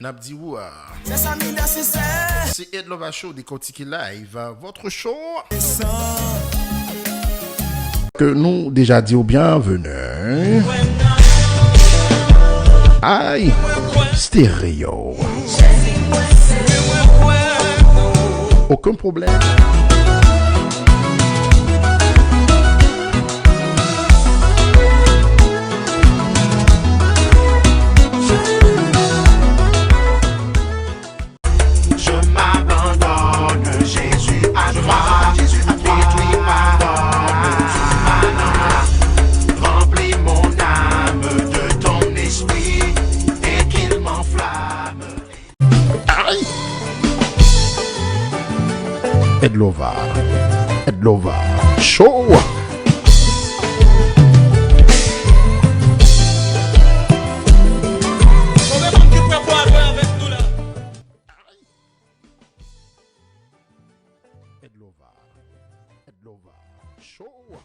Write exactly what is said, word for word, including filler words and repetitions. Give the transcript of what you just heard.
N ap di ou a. Se Ed Lova Show, Dekòtike Live, votre show. Ke nou deja di w byenveni. Ay, Stereo. Okenn pwoblèm. Je m'abandonne, Jésus, à toi. Jésus, à toi. Détruis ma corps, détruis ma âme. Remplis mon âme de ton esprit et qu'il m'enflamme. Ay! Ed Lova. Ed Lova. Show! Konbyen moun ki prè pou adore avèk nou la? Ed Lova. Ed Lova. Show!